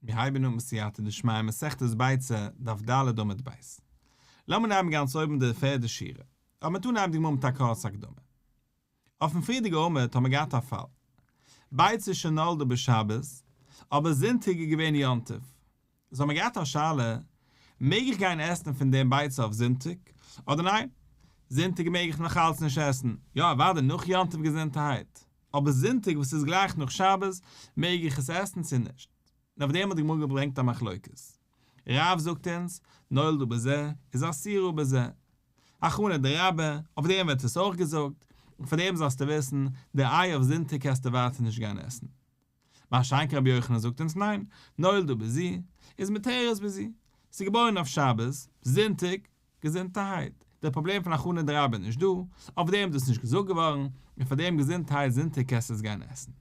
מיר הייבן אן בסייעתא דשמיא מסכת ביצה, דף ד' עמוד ב'. לאמיר נעמען גאנץ אויבן די פערדע שורה. אבער מיר טון אנהייבן די גמרא מיט א קורצע הקדמה. אויפן פריערדיגע עמוד האבן מיר געהאט א פאל. ביצה שנולדה בשבת, אבער זונטאג איז געווען יום טוב. איז האבן מיר געהאט א שאלה, מעג איך גיין עסן פון דעם ביצה אויף זונטאג, אדער ניין? זונטאג מעג איך נאך אלץ נישט עסן, יא אוודאי נאך יום טוב געזונטערהייט, אבער זונטאג וואס איז גלייך נאך שבת, מעג איך עס עסן צו נישט? און אויף דעם האט די גמרא געברענגט א מחלוקת. רב זאגט אונז, נולדה בזה איז אסורה בזה. הכנה דרבה, אויף דעם ווערט עס אויך געזאגט, און פאר דעם זאלסטו וויסן, די איי אויף זונטאג קענסטו ווייטער נישט גיין עסן. מה שאין כן רבי יוחנן זאגט אונז ניין, נולדה בזו, איז מותרת בזו. ס'איז געבוירן אויף שבת, זונטאג, געזונטערהייט. דער פראבלעם פון הכנה דרבה איז נישט דא, אויף דעם איז דאס נישט געזאגט געווארן, און פאר דעם געזונטהייט זונטאג קענסטו עס גיין עסן.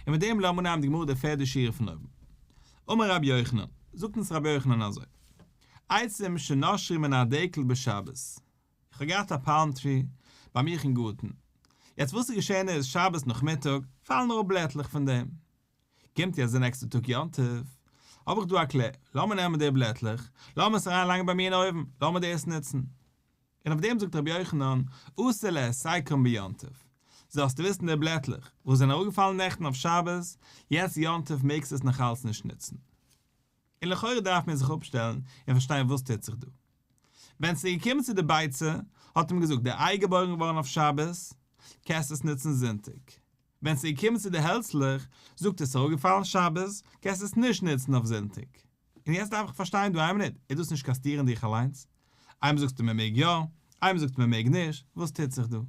און מיט דעם לאמיר אנהייבן די גמרא די פערדע שורה פון אויבן. אמר רבי יוחנן, זאגט אונז רבי יוחנן אזוי, עצים שנשרו מן הדקל בשבת, איך האב געהאט א palm tree ביי מיך אין גארטן, יעצט וואס איז געשען איז שבת נאכמיטאג פאלן אראפ בלעטלעך פון דעם, קומט יעצט די נעקסטע טאג יום טוב, האב איך דא א קלער, לאמיר נעמען די בלעטלעך, לאמיר עס אריין לייגן ביי מיר אין אויוון, לאמיר דאס נוצן. און אויף דעם זאגט רבי יוחנן, אסור להסיקן ביום טוב, זאלסטו וויסן די בלעטלעך וואס זענען אראפגעפאלן נעכטן אויף שבת, יעצט יום טוב מעגסטו עס נאכאלץ נישט נוצן. און לכאורה דארף מען זיך אפשטעלן און פארשטיין וואס טוט זיך דא. ווען ס'איז געקומען צו די ביצה, האט מען געזאגט די איי געבוירן געווארן אויף שבת, קענסט עס נוצן זונטאג. ווען ס'איז געקומען צו די העלצלעך, זאגט ער ס'איז אראפגעפאלן שבת, קענסט עס נישט נוצן אויף זונטאג. און יעצט דארף איך פארשטיין דא איין מינוט, איז דאס נישט קיין סתירה אין דיך אליינס? איינמאל זאגסטו מען מעג יא, איינמאל זאגסטו מען מעג נישט, וואס טוט זיך דא? און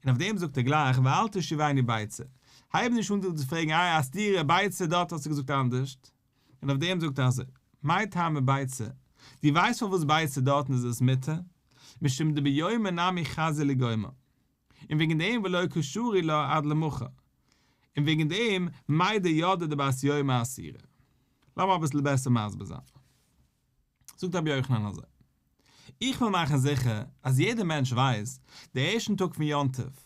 אויף דעם זאגט ער גלייך ואל תשיבני ביצה, הייב נישט אן דא צו פרעגן איי א סתירה ביצה דארט האסטו געזאגט אנדערשט, און אויף דעם זאגט ער אזוי, מאי טעמא ביצה, דו ווייסט פארוואס ביצה דארטן איז עס מותר? משום דביומא נמי חזי לגומא, און וועגן דעם ולא קא שרי לה עד למחר, און וועגן דעם מידע ידעי דבת יומא אסירא. לאמיר אביסל בעסער מסביר זיין. זאגט רבי יוחנן אזוי, איך וויל מאכן זיכער אז יעדער מענטש ווייסט, די ערשטן טאג פון יום טוב,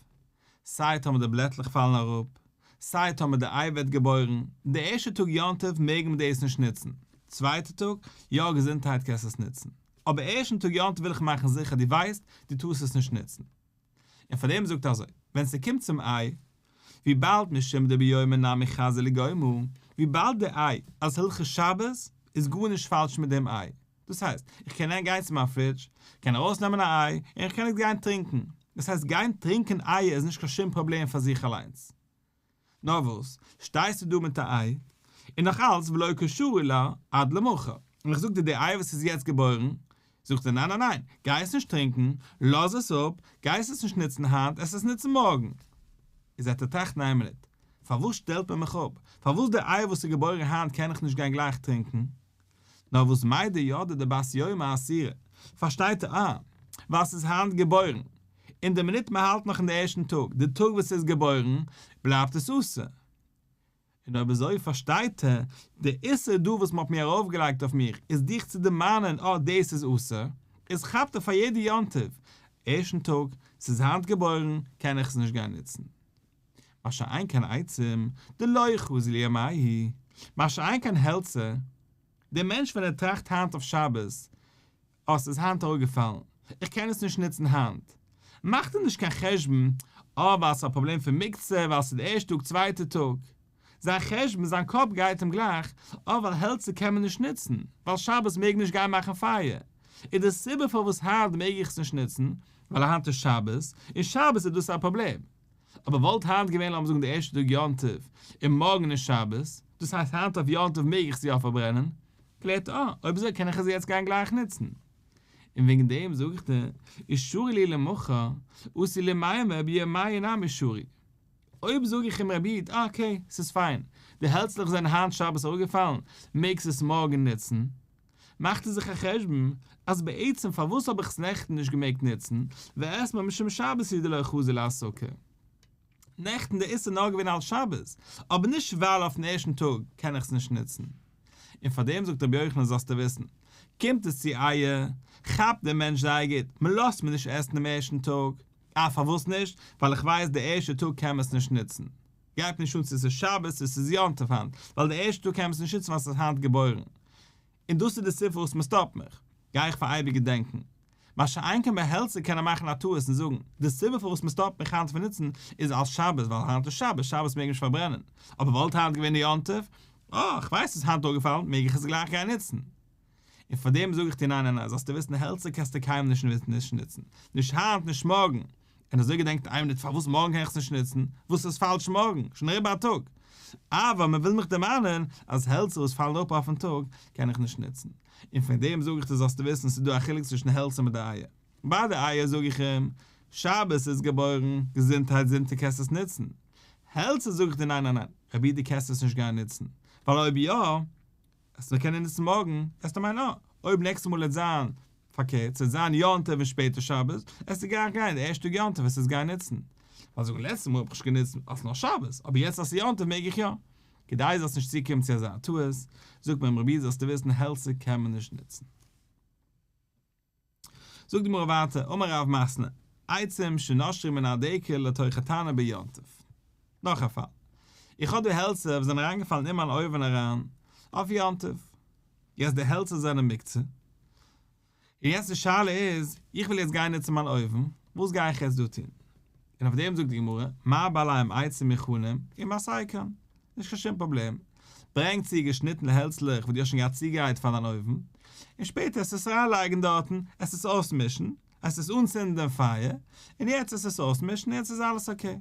סיי טאמער די בלעטלעך פאלן אראפ, סיי טאמער די איי ווערט געבוירן, די ערשטע טאג יום טוב מעג מען דאס נישט נוצן, צווייטע טאג, יא געזונטהייט קענסט עס נוצן, אבער ערשטן טאג יום טוב וויל איך מאכן זיכער דו ווייסט, דו טארסט עס נישט נוצן. און פאר דעם זאגט ער אזוי, ווען ס'קומט צום איי, וויבאלד משום דביומא נמי חזי לגומא, וויבאלד די איי אז הלכות שבת איז גארנישט פאלש מיט דעם איי, דאס הייסט, איך קען גיין צו מיין פרידזש, קען ארויסנעמען א איי, און איך קען עס גיין טרינקען, דאס הייסט גיין טרינקען אייער איז נישט קיין שום פראבלעם פאר זיך אליינס. נאר וואס, שטייסטו דא מיט א איי, און נאך אלץ ולא קא שרי לה עד למחר, און איך זאג דיר די איי וואס איז יעצט געבוירן, זאגט ער ניין ניין ניין, גיי עס נישט טרינקן, לאז עס אפ, גייסט עס נישט נוצן היינט, עסט עס נוצן מארגן. איז וועט ער טראכטן איין מינוט, פארוואס שטעלט מען מיך אפ, פארוואס די איי וואס איז געבוירן היינט קען איך נישט גיין גלייך טרינקן? נאר וואס מידע ידעי דבת יומא אסירא, פארשטייט ער אה, ווייל ס'איז היינט געבוירן, און די מינוט מ'האלט נאך אין די ערשטן טאג, די טאג וואס ס'איז געבוירן, בלייבט עס אסור. און אויב אזוי פארשטייט ער, די איסור דא וואס מ'האט מיר ארויפגעלייגט אויף מיך איז דיך צו דערמאנען אה דאס איז אסור, איז כאפט ער פאר יעדע יום טוב, ערשטן טאג, ס'איז היינט געבוירן, קען איך עס נישט גיין נוצן. מה שאין כן עצים, דלא חזי ליומייהו, מה שאין כן העלצער, דער מענטש ווען ער טראכט היינט אויף שבת, אה ס'איז היינט אראפגעפאלן, איך קען עס נישט נוצן היינט, מאכט ער נישט קיין חשבון, אה ווייל ס'איז א פראבלעם פון מוקצה, ווייל ס'איז די ערשטע טאג צווייטע טאג. זיין חשבון, זיין קאפ גייט אים גלייך, אה ווייל העלצער קען מען נישט נוצן, ווייל שבת מעג מען נישט גיין מאכן פייער. איז די סיבה פארוואס היינט מעג איך עס נישט נוצן, ווייל היינט איז שבת, און שבת איז דאס א פראבלעם. אבער וואלט היינט געווען לאמיר זאגן די ערשטע טאג יום טוב, און מארגן איז שבת, דאס הייסט היינט אויף יום טוב מעג איך עס יא פארברענען, קלערט ער, אה, אויב אזוי קען איך עס יעצט גיין גלייך נוצן. און וועגן דעם זאג איך דיר, אי שרי ליה למחר, אתי למימר ביומייהו נמי שרי. אויב זאג איך אים רבי איד, אה okay, ס'איז פיין, די העלצלעך זענען היינט שבת אראפגעפאלן, מעגסט עס מארגן נוצן. מאכט ער זיך א חשבון, אז בעצם פארוואס האב איך עס נעכטן נישט געמעגט נוצן, ואתמול משום שבת הוא דלא חזי להסקה. נעכטן די איסור נאר געווען אלס שבת, אבער נישט ווייל אויפן ערשטן טאג קען איך עס נישט נוצן. און פאר דעם זאגט רבי יוחנן זאלסטו וויסן, קומט עס צו אייער, כאפט דער מענטש זייער גוט, מען לאזט מיר נישט עסן דעם ערשטן טאג, אה פארוואס נישט? ווייל איך ווייס די ערשטע טאג קען מען עס נישט נוצן. גייט נישט אן צו ס'איז שבת צו ס'איז יום טוב היינט, ווייל די ערשטע טאג קען מען עס נישט נוצן ווייל ס'איז היינט געבוירן. און דאס איז די סיבה פארוואס מ'סטאפט מיך, גיי איך פאר אייביג געדענקן. מה שאין כן ביי העלצער קען ער מאכן א טעות און זאגן, די סיבה פארוואס מ'סטאפט מיך היינט פון נוצן איז אלס שבת ווייל היינט איז שבת, שבת מעג מען נישט פארברענען, אבער וואלט היינט געווען יום טוב, אה, כ'ווייס ס'איז היינט אפגעפאלן, מעג איך עס גלייך גיין נוצן. און פאר דעם זאג איך דיר ניין ניין ניין, זאלסטו וויסן העלצער קענסטו קיינמאל נישט נישט נוצן, נישט היינט נישט מארגן, און אזוי געדענקט איין מינוט פארוואס מארגן קען איך עס נישט נוצן, וואס איז פאלש מארגן, שוין אריבער א טאג, אבער מען וויל מיך דערמאנען אז העלצער וואס פאלן אראפ אויפן טאג קען איך נישט נוצן, און פון דעם זאג איך דיר זאלסטו וויסן ס'איז דא א חילוק צווישן העלצער מיט די אייער, ביי די אייער זאג איך אים, שבת איז געבוירן, געזונטהייט זונטאג קענסטו עס נוצן, העלצער זאג איך דיר ניין ניין ניין, רבי דו קענסט עס נישט גיין נוצן, ווייל אויב יא, עסט נאר קענען נוצן מארגן, עסטו מיינען אה, אויב נעקסטע מאל עט זיין פארקערט, ס'עט זיין יום טוב און שפעטער שבת, עסטו גלייך גיין די ערשטע טאג יום טוב עסט עס גיין נוצן. ווייל זאגן לעצטע מאל האב איך נישט גענוצט אלס נאר שבת, אבער יעצט אז ס'איז יום טוב מעג איך יא. כדי זאלסט נישט צוקומען צו אזא טעות, זאגט מען רבי זאלסטו וויסן העלצער קען מען נישט נוצן. זאגט די גמרא ווייטער, אמר רב מתנה, עצים שנשרו מן הדקל לתוך התנור ביום טוב. נאך א פאל. איך האב דא העלצער וואס זענען אריינגעפאלן אין מיין אויווען אריין אויף יום טוב. יעצט די העלצער זענען מוקצה. און יעצט די שאלה איז, איך וויל יעצט גיין נוצן מיין אויוון, וואס גיי איך יעצט דא טון? און אויף דעם זאגט די גמרא, מרבה עליהם עצים מוכנים ומסקן. נישט קיין שום פראבלעם, ברענג צו געשניטענע העלצלעך וואס דו האסט שוין געהאט צוגעגרייט פאר דיין אויוון, און שפעטער עסט עס אריינלייגן דארטן, עסט עס אויסמישן, עסט עס אנצינדן דעם פייער, און יעצט עסט עס אויסמישן, יעצט איז אלעס okay.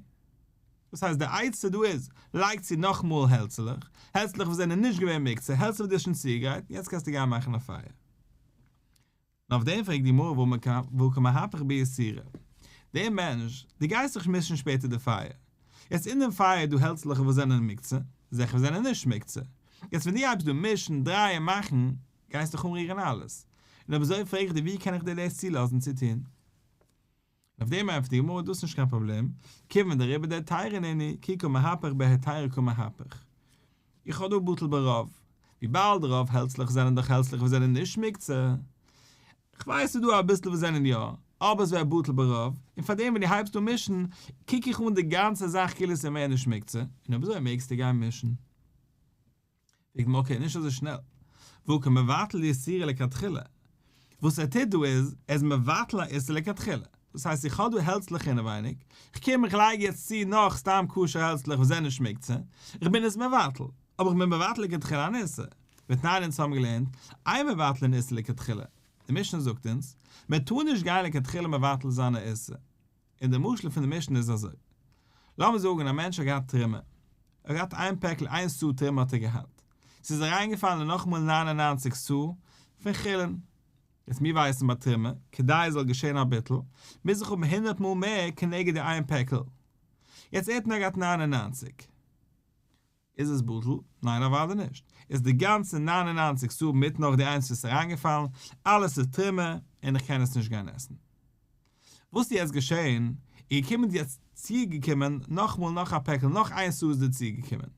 דאס הייסט די עצה דא איז, לייג צו נאכאמאל העלצלעך, העלצלעך וואס זענען נישט געווען מוקצה, העלצלעך וואס דו האסט שוין צוגעגרייט, יעצט קענסטו גיין מאכן א פייער. און אויף דעם פרעגט די גמרא והא קא מהפך באיסורא. דער מענטש, דו גייסט דאך מישן שפעטער די פייער. יעצט אין דעם פייער איז דא העלצלעך וואס זענען מוקצה, זעכער וואס זענען נישט מוקצה. יעצט ווען דו הייבסט דא מישן, דרייען, מאכן, גייסט דאך אנרירן אלעס. און אויב אזוי פרעג איך דיר ווי קען איך דיר דאס צולאזן צו טון? און אויף דעם ענטפערט די גמרא דאס איז נישט קיין פראבלעם, כיוון דרובא דהיתירא נינהו, כי קא מהפך בהיתירא קא מהפך. איך האב דא בטל ברוב, וויבאלד רוב העלצלעך זענען דאך העלצלעך וואס זענען נישט מוקצה, כ'ווייס ס'איז דא אביסל וואס זענען יא, אבער עס ווערט בטל ברוב, און פארדעם ווען דו הייבסט אן מישן, קוק איך אן די גאנצע זאך כאילו עס איז מער נישט מוקצה, און אויב אזוי מעגסטו גיין מישן. פרעגט מען okay נישט אזוי שנעל, והא קא מבטל איסורא לכתחילה, וואס ער טוט דא איז, ער איז מבטל א איסור לכתחילה, דאס הייסט איך האב דא העלצלעך אינעווייניג, איך קום איך לייג יעצט צו נאך סתם כשר העלצלעך וואס זענען נישט מוקצה, איך בין עס מבטל, אבער איך בין מבטל לכתחילה אן איסור, ותנן אונז האבן געלערנט, אין מבטלין איסור לכתחילה, די משנה זאגט אונז, מען טאר נישט גיין לכתחילה מבטל זיין א איסור. און די משל פון די משנה איז אזוי. לאמיר זאגן א מענטש האט געהאט תרומה. ער האט געהאט איין פעקל איין סאה תרומה האט ער געהאט. ס'איז אריינגעפאלן אין נאכאמאל 99 סאה פון חולין. יעצט מיר ווייסן ביי תרומה, כדי עס זאל געשען א ביטול, מוז איך האבן הונדרעט מאל מער כנגד די איין פעקל. יעצט ער האט נאר געהאט 99. איז עס בטל? ניין אוודאי נישט. איז די גאנצע 99 סאה מיט נאך די איינס וואס איז אריינגעפאלן, אלעס איז תרומה און איך קען עס נישט גיין עסן. וואס איז יעצט געשען? איז געקומען יעצט צוגעקומען נאכמאל נאך א פעקל נאך איין סאה איז דא צוגעקומען.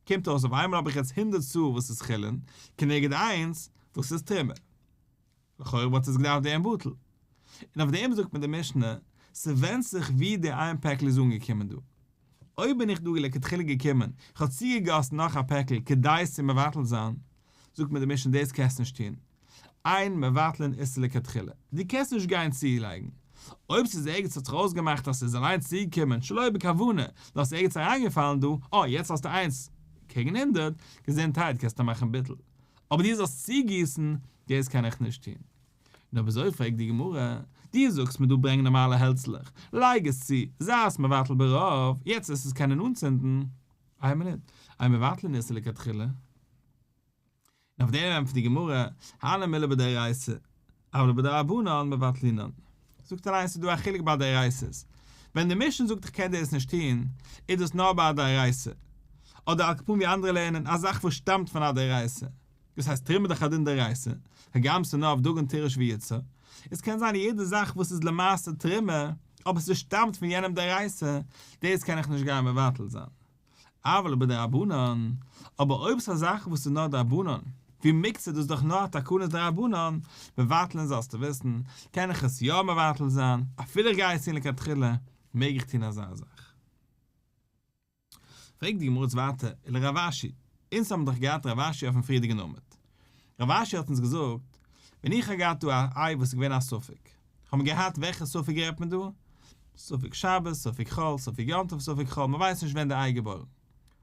קומט אויס אויף איינמאל האב איך יעצט הונדרעט סאה וואס איז חולין, כנגד איינס וואס איז תרומה. לכאורה וואלט עס געדארפט ווערן בטל. און אויף דעם זאגט מיר די משנה, ס'ווענדט זיך ווי די איין פעקל איז אנגעקומען דא. אויב בין איך דא לכתחילה געקומען, איך האב צוגעגאסן נאך א פעקל כדי עס צו מבטל זיין, זאגט מיר די משנה דאס קענסטו נישט טון. אין מבטלין איסור לכתחילה. דו קענסט נישט גיין צולייגן. אויב ס'איז ערגעץ האט זיך אויסגעמאכט אז ס'איז אליין צוגעקומען שלא בכוונה, נאר ס'איז ערגעץ אריינגעפאלן דא, אה יעצט האסטו איינס קעגן הונדרעט, געזונטהייט קענסטו מאכן ביטול. אבער דו זאלסט צוגיסן, דאס קען איך נישט טון. און אויב אזוי פרעגט די גמרא, דו זאגסט מיר דא ברענג נארמאלע העלצלעך, לייג עס צו, זיי עס מבטל ברוב, יעצט וועסטו עס קענען אנצינדן. איין מינוט, אין מבטלין איסור לכתחילה? און אויף דעם ענטפערט די גמרא, הני מילי בדאורייתא, אבל בדרבנן מבטלינן. זאגט אליין ס'איז דא א חילוק ביי דאורייתא'ס. ווען די משנה זאגט איך קען דאס נישט טון, איז דאס נאר ביי א דאורייתא. אדער על כל פנים ווי אנדערע לערנען, א זאך וואס שטאמט פון א דאורייתא. דאס הייסט תרומה דאך א דין דאורייתא, הגם ס'איז נאר אויף דגן תירוש ויצהר. עס קען זיין יעדע זאך וואס איז למעשה תרומה, אבער ס'שטאמט פון יענעם דאורייתא, דאס קען איך נישט גיין מבטל זיין. אבל בדרבנן, אבער אויב ס'איז א זאך וואס איז נאר דרבנן, ווי מוקצה דאס איז דאך נאר א תקנת דרבנן, מבטלין זאלסטו וויסן, קען איך עס יא מבטל זיין, אפילו איך גיי עס טון לכתחילה, מעג איך טון אזא זאך. פרעגט די גמרא יעצט ווייטער, ולרב אשי, אונז האבן דאך געהאט רב אשי אויפן פריערדיגן עמוד. רב אשי האט אונז געזאגט, ווען איך האב געהאט דא א איי וואס איז געווען א ספק, האבן מיר געהאט וועלכע ספק רעדט מען דא? ספק שבת, ספק חול, ספק יום טוב, ספק חול, מען ווייסט נישט ווען די איי איז געבוירן.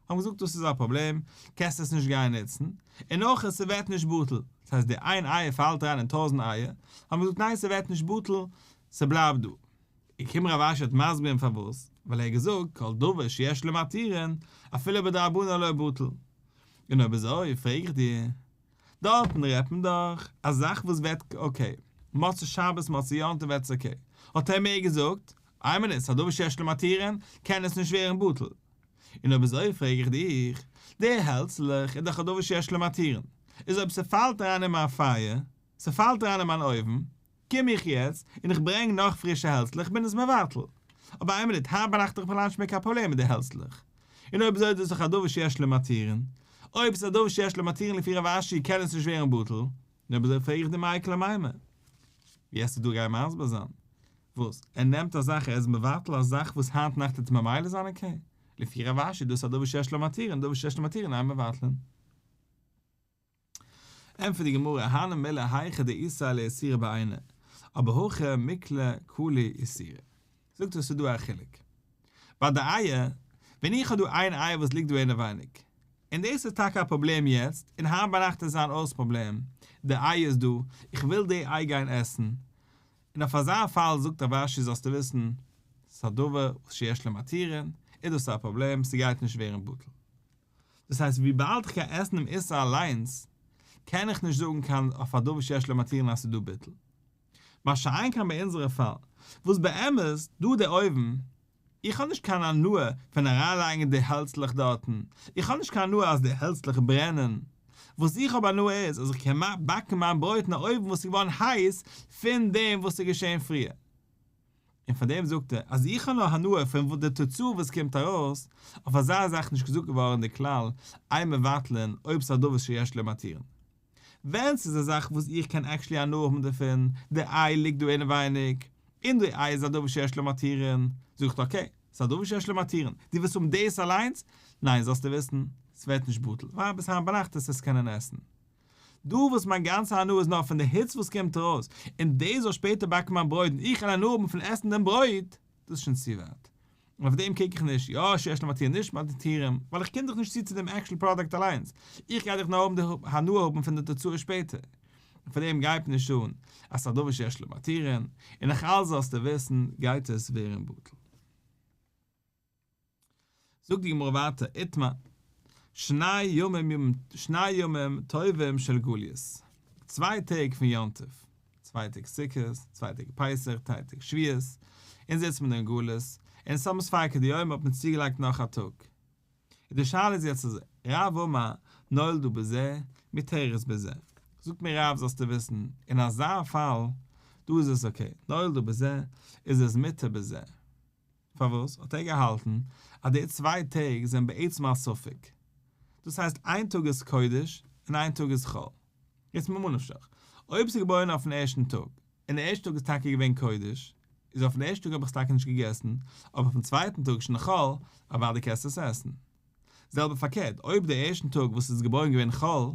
האבן געזאגט דאס איז א פראבלעם, קענסט עס נישט גיין נוצן, און אויך ס'ווערט נישט בטל, דאס הייסט די איין איי פאלט אריין אין טויזענט אייער, האבן געזאגט ניין ס'ווערט נישט בטל, ס'בלייבט דא. און קומט רב אשי האט מסביר געווען פארוואס, ווייל ער האט געזאגט כל דבר שיש לו מתירין, אפילו בדרבנן לא בטל. און אויב אזוי פרעג איך דיר, דארטן רעדט מען דאך א זאך וואס ווערט okay, מוצאי שבת מוצאי יום טוב ווערט עס okay, האט ער מיר געזאגט, איין מינוט, ס'איז א דבר שיש לו מתירין, קען עס נישט ווערן בטל. און אויב אזוי פרעג איך דיך, די העלצלעך איז דאך א דבר שיש לו מתירין, איז אויב ס'פאלט אריין אין מיין פייער, ס'פאלט אריין אין מיין אויוון, קום איך יעצט און איך ברענג נאך פרישע העלצלעך בין עס מבטל. אבער איין מינוט, היינט ביינאכט האב איך בכלל נישט מער קיין פראבלעם מיט די העלצלעך. און אויב אזוי איז דאס דאך א דבר שיש לו מתירין. אויב ס'איז א דבר שיש לו מתירין לפי רב אשי קען עס נישט ווערן בטל. און אויב אזוי פרעג איך דיר מאי איכא למימר. ווי וועסטו דא גיין מסביר זיין? וואס? ער נעמט א זאך ער איז מבטל א זאך וואס היינט נאכט וועט ממילא זיין okay? לפי רב אשי איז דאס א דבר שיש לו מתירין, דבר שיש לו מתירין אין מבטלין. ענטפערט די גמרא, הני מילי היכא דאיתיה לאיסורא בעיניה, אבער הכא מיקלע קלו איסורא. זאגט ער ס'איז דא א חילוק. ביי די אייער, ווען איך האב דא איין איי וואס ליגט דא אינעווייניג, און דאס איז טאקע א פראבלעם יעצט, און היינט ביינאכט וועט זיין אויס פראבלעם, די איי איז דא, איך וויל די איי גיין עסן, און אויף אזא פאל זאגט רב אשי זאלסטו וויסן, ס'איז א דבר וואס שיש לו מתירין, איז דאס א פראבלעם, ס'גייט נישט ווערן בטל. דאס הייסט וויבאלד איך קען עסן דעם איסור אליינס, קען איך נישט זאגן קיין אויף א דבר שיש לו מתירין אז ס'איז דא ביטול. מה שאין כן ביי אונזערע פאל, וואס באמת, דא דער אויוון, איך האב נישט קיין הנאה פון אריינלייגן די העלצלעך דארטן, איך האב נישט קיין הנאה אז די העלצלעך ברענען, וואס איך האב הנאה איז אז איך קען באקן מיין ברויט אין א אויוון וואס איז געווארן הייס פון דעם וואס איז געשען פריער. און פאר דעם זאגט ער אז איך האב נאר הנאה פון די תוצאה וואס קומט ארויס, אויף אזא זאך נישט געזאגט געווארן די כלל אין מבטלין אויב ס'איז א דבר שיש לו מתירין. ווען ס'איז א זאך וואס איך קען actually הנאה האבן דערפון, די איי ליגט דא אינעווייניג, און די איי איז א דבר שיש לו מתירין, זאג איך okay, ס'איז א דבר שיש לו מתירין, דו ווילסט האבן דאס אליינס? ניין זאלסטו וויסן, ס'ווערט נישט בטל, ווייל ביז היינט ביינאכט וועסטו עס קענען עסן. דא וואס מיין גאנצע הנאה איז נאר פון די היץ וואס קומט ארויס, און דאס זאל שפעטער באקן מיין ברויט און איך וועל הנאה האבן פון עסן דעם ברויט, דאס איז שוין צו ווייט. און אויף דעם קוק איך נישט, יא שיש לו מתירין נישט מתירין, ווייל איך קום דאך נישט צו צו דעם actual product אליינס, איך גיי דאך נאר האבן די הנאה האבן פון די תוצאה שפעטער. און פאר דעם גייט נישט אן אז ס'איז א דבר שיש לו מתירין, און נאך אלס זאלסטו וויסן גייט עס ווערן בטל. זאגט די גמרא ווייטער, איתמר, שני ימים שני ימים טובים של גליות, צוויי טעג פון יום טוב, צוויי טעג סוכות, צוויי טעג פסח, צוויי טעג שבועות, אונז זיצט מען אין גלות, און סתם ספיקא דיומא האט מען צוגעלייגט נאך א טאג. און די שאלה איז יעצט אזוי, רב אמר נולדה בזה, מותרת בזה. זאגט מיר רב זאלסטו וויסן, אין אזא פאל, דא איז עס okay, נולדה בזה, איז עס מותר בזה. פארוואס האט ער געהאלטן אז די צוויי טעג זענען בעצם א ספק? דאס הייסט איין טאג איז קודש און איין טאג איז חול. יעצט ממה נפשך, אויב ס'איז געבוירן אויפן ערשטן טאג, און די ערשטע טאג איז טאקע געווען קודש, איז אויפן ערשטן טאג האב איך עס טאקע נישט געגעסן, אבער אויפן צווייטן טאג שוין חול, אוודאי קענסטו עס עסן. זעלבע פארקערט, אויב די ערשטן טאג וואס איז געבוירן געווען חול,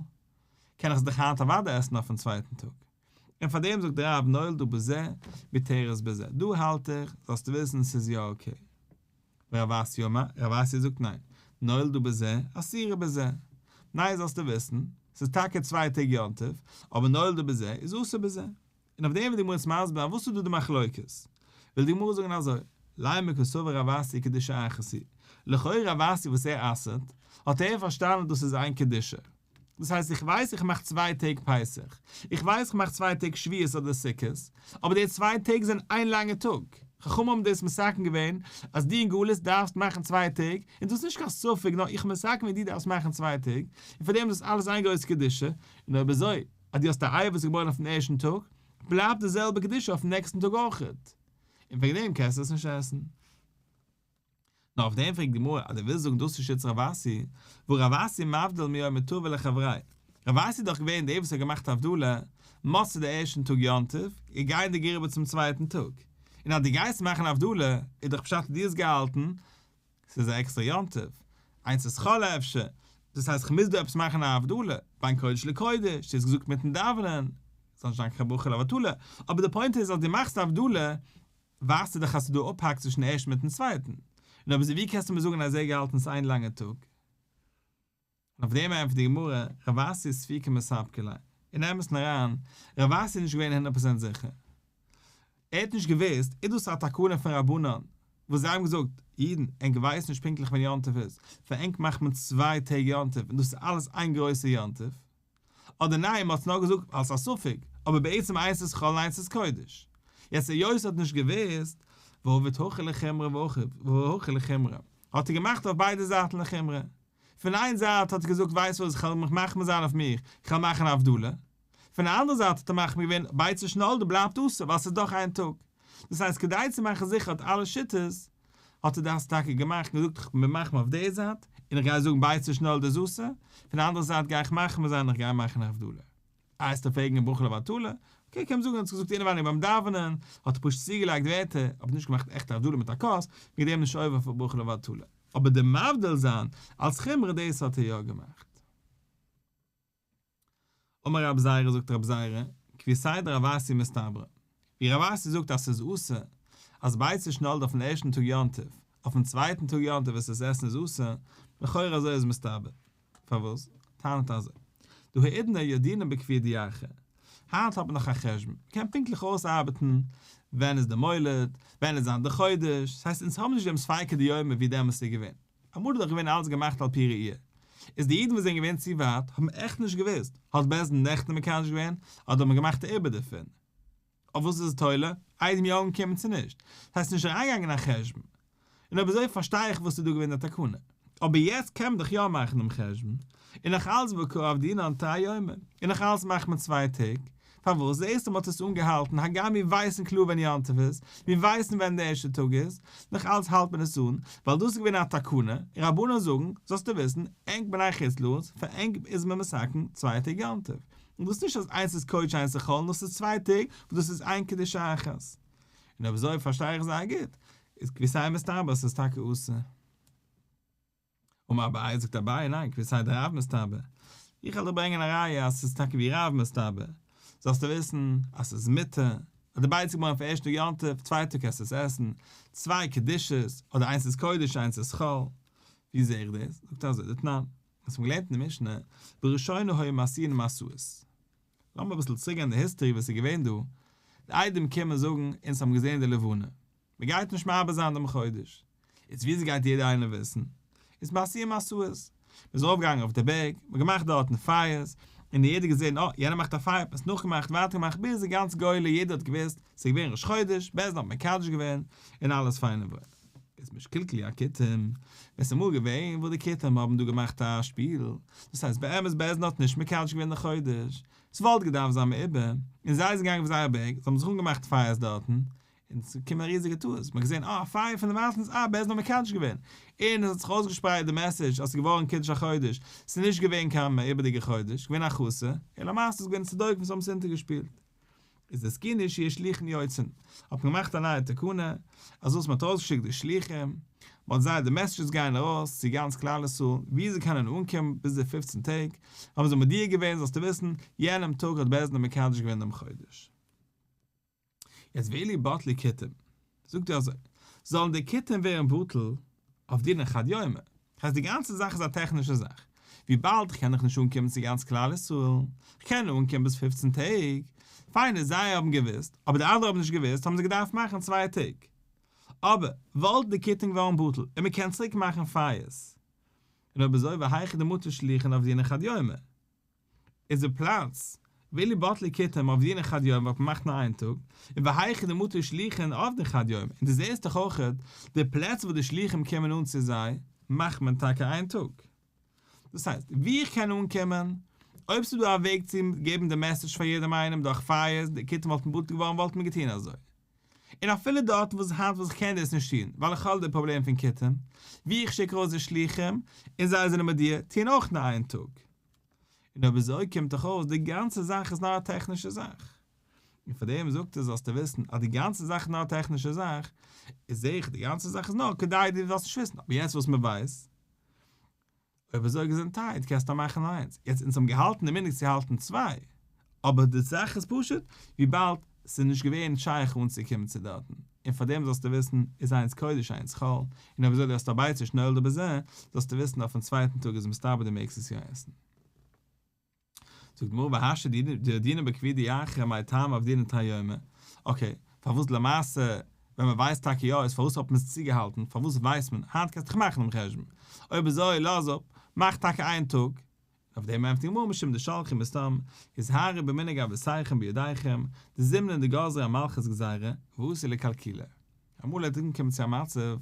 קען איך עס דאך היינט אוודאי עסן אויפן צווייטן טאג. און פאר דעם זאגט רב נולדה בזה מותרת בזה, דא האלט איך, זאלסטו וויסן ס'איז יא okay. ורב אסי אמר, רב אסי זאגט ניין, נולדה בזה, אסורה בזה. ניין זאלסטו וויסן, ס'איז טאקע צוויי טעג יום טוב, אבער נולדה בזה איז אסור בזה. און אויף דעם וויל די גמרא יעצט מסביר זיין וואס איז דא די מחלוקת. וויל די גמרא זאגן אזוי, לימא קסבר רב אסי קדושה אחת היא, לכאורה רב אסי וואס ער אסר'ט, האט ער פארשטאנען דאס איז איין קדושה. דאס הייסט איך ווייס איך מאך צוויי טעג פסח, איך ווייס איך מאך צוויי טעג שבועות אדער סוכות, אבער די צוויי טעג זענען איין לאנגע טאג, חכמים האבן דאס מתקן געווען אז דו אין גלות דארפסט מאכן צוויי טעג, און דאס איז נישט קיין ספק נאר איך מתקן ווען דו דארפסט מאכן צוויי טעג, און פאר דעם איז דאס אלעס איין גרויסע קדושה, און אויב אזוי אז דו האסט א איי וואס איז געבוירן אויפן ערשטן טאג, בלייבט די זעלבע קדושה אויפן נעקסטן טאג אויכעט, און וועגן דעם קענסטו עס נישט עסן. נאר אויף דעם פרעגט די גמרא אז דו ווילסט זאגן דאס איז שיטת רב אסי, והא רב אסי מבדיל מיומא טבא לחבריה, רב אסי איז דאך געווען דער וואס האט געמאכט הבדלה, מוצאי די ערשטן טאג יום טוב, און גייענדיג אריבער צום צווייטן טאג, און אז דו גייסט מאכן הבדלה, איז דאך פשט אז דו האסט געהאלטן ס'איז א עקסטערע יום טוב. איינס איז חול אפשר, דאס הייסט כ'מוז דא עפעס מאכן א הבדלה, בין קודש לקודש, ס'איז געזאגט מיטן דאווענען, זאל נישט זיין קיין ברכה לבטלה, אבער די פוינט איז אז דו מאכסט א הבדלה, ווייזטו דאך אז ס'איז דא אפהאק צווישן ערשטן מיטן צווייטן, און אויב אזוי ווי קענסטו מיר זאגן אז ער האט געהאלטן ס'איז איין לאנגע טאג? און אויף דעם ענטפערט די גמרא, רב אסי ספוקי מספקא ליה, אין אמת'ן אריין, רב אסי איז נישט געווען הונדערט פראצענט זיכער, ער האט נישט געוואוסט, איז דאס א תקנה פון רבנן, וואס זיי האבן געזאגט, אידן, ענק ווייסן נישט פונקטליך ווען יום טוב איז, פאר ענק מאכט מען צוויי טעג יום טוב און דאס איז אלעס איין גרויסע יום טוב, אדער ניין, מען האט עס נאר געזאגט אלס א ספק, אבער בעצם איינס איז חול און איינס איז קודש. יעצט היות ער האט נישט געוואוסט, ועביד הכא לחומרא והכא לחומרא, האט ער געמאכט אויף ביידע זייטן לחומרא. פון איין זייט האט ער געזאגט ווייסט וואס, כ'וועל מיך מחמיר זיין אויף מיר, כ'וועל מאכן א הבדלה. פון די אנדערע זייט האט ער מחמיר געווען, ביצה שנולדה בלייבט אסור ווייל ס'איז דאך איין טאג. דאס הייסט כדי צו מאכן זיכער האט אלע שיטות, האט ער דאס טאקע געמאכט און געזאגט איך בין מחמיר אויף די זייט, און איך גיי זאגן ביצה שנולדה איז אסור, פון די אנדערע זייט גיי איך מחמיר זיין און איך גיי מאכן הבדלה. איי וועסטו פרעגן ברכה לבטלה? okay קען מען זאגן ער האט עס געזאגט אינעווייניג ביים דאווענען, האט ער פשוט צוגעלייגט ווערטער, אבער נישט געמאכט עכטע הבדלה מיט א כוס, וועגן דעם נישט עובר אויף ברכה לבטלה. אבער די מבדיל זיין אלס חומרא דאס האט ער יא געמאכט. אמר רב זירא זאגט רב זירא, כוותיה דרב אסי מסתברא, ווי רב אסי זאגט אז ס'איז אסור אז ביצה שנולדה אויפן ערשטן טאג יום טוב, אויפן צווייטן טאג יום טוב עס עס עסן איז אסור, לכאורה אזוי איז מסתבר. פארוואס? טענה'ט אזוי, דהא האידנא ידעינן בקביעא דירחא, היינט האט מען נאך א חשבון, מ'קען פונקטליך אויסארבעטן ווען איז די מולד, ווען איז זיין די חודש, ס'הייסט אונז האבן נישט דעם ספיקא דיומא ווי דעמאלס איז געווען. אמאל איז דאך געווען אלעס געמאכט על פי ראי'. איז די אידן וואס זענען געווען צו ווייט האבן עכט נישט געוואוסט, האט בית דין נעכטן מקדש געווען, אדער האט מען געמאכט א עיבור דערפון? אויף וואס איז עס תולה? עדים יא אנגעקומען צו נישט? ס'הייסט נישט אריינגעגאנגען אין א חשבון. און אויב אזוי פארשטיי איך וואס איז דא געווען די תקנה. אבער יעצט קען מען דאך יא מאכן דעם חשבון. און נאך אלץ וקא עבדינן תרי יומי. און נאך אלץ מאכט מען צוויי טעג. פארוואס זעסטו מ'האט עס אנגעהאלטן הגם מיר ווייסן קלאר ווען יום טוב איז, מיר ווייסן ווען די ערשטע טאג איז, נאך אלץ האלט מען עס אן, ווייל דאס איז געווען א תקנה, און רבנן זאגן, זאלסטו וויסן, ענק בני חוץ לארץ, פאר ענק איז מען מתקן צוויי טעג יום טוב. און דאס איז נישט אז איינס איז קודש איינס איז חול, נאר ס'איז צוויי טעג וואס דאס איז איין קדושה אחת. און אויב אזוי פארשטיי איך זייער גוט, איז כוותיה מסתבר אז ס'איז טאקע אסור. אמר אביי, זאגט אביי, ניין, כוותיה דרב מסתבר. איך וועל דיר ברענגען א ראיה אז ס'איז טאקע ווי רב מסתבר. זאלסטו וויסן אז ס'איז מותר, אז די ביצה געבוירן אויפן ערשטן טאג יום טוב, צווייטע טאג קענסטו עס עסן, צוויי קדושות, אדער איינס איז קודש איינס איז חול. ווי זע איך דאס? זאגט ער אזוי, דתנן, וואס מ'האט געלערנט אין די משנה, בראשונה היו משיאין משואות. לאמיר אביסל צוריק גיין אין די היסטארי וואס איז געווען דא, די עדים קומען זאגן אונז האבן געזען די לבנה, מען גייט נישט מעבר זיין דעם חודש, איז וויאזוי גייט יעדער איינער וויסן? איז משיאין משואות, מען איז ארויף געגאנגען אויף די בערג, מען האט געמאכט דארטן פייערס, און יעדער געזען אה, יענער מאכט א פייער, האט מען עס נאכגעמאכט, ווייטער געמאכט, ביז די גאנצע גולה יעדער האט געוואוסט, ס'איז געווען ראש חודש, בית דין האט מקדש געווען, און אלעס פיין און וואויל. איז משקלקלו הכותים, ווען ס'איז אמאל געווען וואס די כותים האבן דא געמאכט א שפיל, דאס הייסט באמת בית דין האט נישט מקדש געווען די חודש, ס'וואלט געדארפט זיין מעובר, און זיי זענען געגאנגען אויף זייער בערג, זיי האבן זיך אנגעמאכט פייערס דארטן, און ס'איז געקומען א ריזיגע טעות, מ'האט געזען אה, א פייער פון דערווייטענס, אה, בית דין האט מקדש געווען, און עס האט זיך אויסגעשפרייט די message אז ס'איז געווארן קידוש החודש, ס'איז נישט געווען קיין מעובר'דיגע חודש, געווען א חסר, און למעשה איז געווען צדוקים וואס האבן עס אונטערגעשפילט. איז התקינו שיהו שליחין יוצאין, האט מען געמאכט א נייע תקנה, אז וואס מ'האט ארויסגעשיקט די שליחים, מ'האט זיי די messages גייען ארויס צו גאנץ כלל ישראל, ווי זיי קענען אנקומען ביז די פופצן טעג, האבן זיי מודיע געווען זאלסטו וויסן, יענעם טאג האט בית דין מקדש געווען דעם חודש. יעצט ואילו בטלו כותים, זאגט ער אזוי, זאלן די כותים ווערן בטל עבדינן חד יומא, הייסט די גאנצע זאך איז א טעכנישע זאך, וויבאלד איך קען דאך נישט אנקומען צו גאנץ כלל ישראל, איך קען נאר אנקומען ביז פופצן טעג, פיין איז זיי האבן געוואוסט, אבער די אנדערע האבן נישט געוואוסט האבן זיי געדארפט מאכן צוויי טעג. אבער וואלט די כותים געווארן בטל און מען קען צוריק מאכן פייערס. און אויב אזוי והיכא דמטו שליחין עבדינן חד יומא. איז די פלאץ ואילו בטלו כותים עבדינן חד יומא וואלט מען געמאכט נאר איין טאג, און והיכא דמטו שליחין עבדין חד יומא, און דו זעסט דאך אויכעט די פלעצער וואס די שליחים קומען אן צו זיי מאכט מען טאקע איין טאג. דאס הייסט ווי איך קען אנקומען, אויב ס'איז דא א וועג צו געבן די message פאר יעדעם איינעם דורך פייערס, די כותים וואלטן בטל געווארן וואלט מען געטון אזוי. און אפילו דארטן וואס היינט וואס איך קען דאס נישט טון ווייל איך האב די פראבלעם פון כותים, ווי איך שיק ארויס די שליחים און זיי זענען מודיע, טוען אויך נאר איין טאג. און אויב אזוי קומט דאך אויס די גאנצע זאך איז נאר א טעכנישע זאך. און פאר דעם זאגט ער זאלסטו וויסן אז די גאנצע זאך איז נאר א טעכנישע זאך, איז זעה איך די גאנצע זאך איז נאר כדי דו זאלסט נישט וויסן, אבער יעצט וואס מען ווייסט. אויב אזוי געזונטהייט קענסטו מאכן איינס, יעצט אונז האבן געהאלטן די מנהג צו האלטן צוויי, אבער די זאך איז פשוט וויבאלד ס'איז נישט געווען שייך אנצוקומען צו דארטן, און פארדעם זאלסטו וויסן איז איינס קודש איינס חול, און אויב אזוי דו האסט א ביצה שנולדה בזה, זאלסטו וויסן אויפן צווייטן טאג איז מסתבר דו מעגסט עס יא עסן. זאגט די גמרא והשתא דידעינן בקפידא ירחא מאי טעמא עבדינן תרי יומי, okay, פארוואס למעשה ווען מען ווייסט טאקע יא איז פארוואס האט מען עס צוגעהאלטן, פארוואס ווייסט מען, היינט קענסטו דאך מאכן דעם חשבון, אויב אזוי לאז אפ, מאך טאקע איין טאג, אויף דעם ענטפערט די גמרא משום דשלחו מסתם, הזהרו במנהג אבותיכם בידיכם, דזימנין דגזרה המלכות גזירה, ואתו לקלקוליה. אמאל וועט אנקומען צו א מצב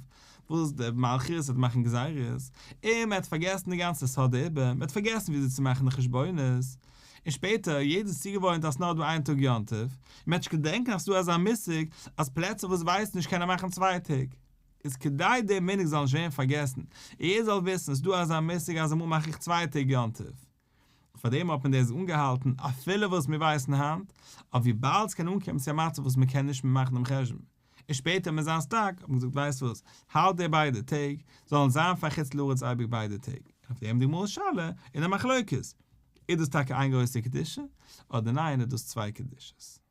וואס די מלכות וועט מאכן גזירות, און מען וועט פארגעסן די גאנצע סוד העיבור, מען וועט פארגעסן וויאזוי צו מאכן די חשבונות, און שפעטער, יעדער איז צוגעוואוינט אז ס'נאר דא איין טאג יום טוב, און מען וועט נישט געדענקען אז ס'דא אזא מושג אז פלעצער וואס ווייסן נישט קענען מאכן צוויי טעג. איז כדי דער מנהג זאל נישט ווערן פארגעסן, און יעדער זאל וויסן ס'דא אזא מושג אז אמאל מאך איך צוויי טעג יום טוב. פאר דעם האט מען דאס אנגעהאלטן אפילו וואס מיר ווייסן היינט, אבער וויבאלד ס'קען אנקומען צו א מצב וואס מ'קען נישט מער מאכן דעם חשבון, און שפעטער מיט זיין stuck, האט מען געזאגט ווייסט וואס, האלט די ביידע טעג, זאלן זיין פאר חוץ לארץ אייביג ביידע טעג, און אויף דעם די גמרא'ס שאלה און די מחלוקת, איז דאס טאקע איין גרויסע קדושה, אדער ניין איז דאס צוויי קדושות.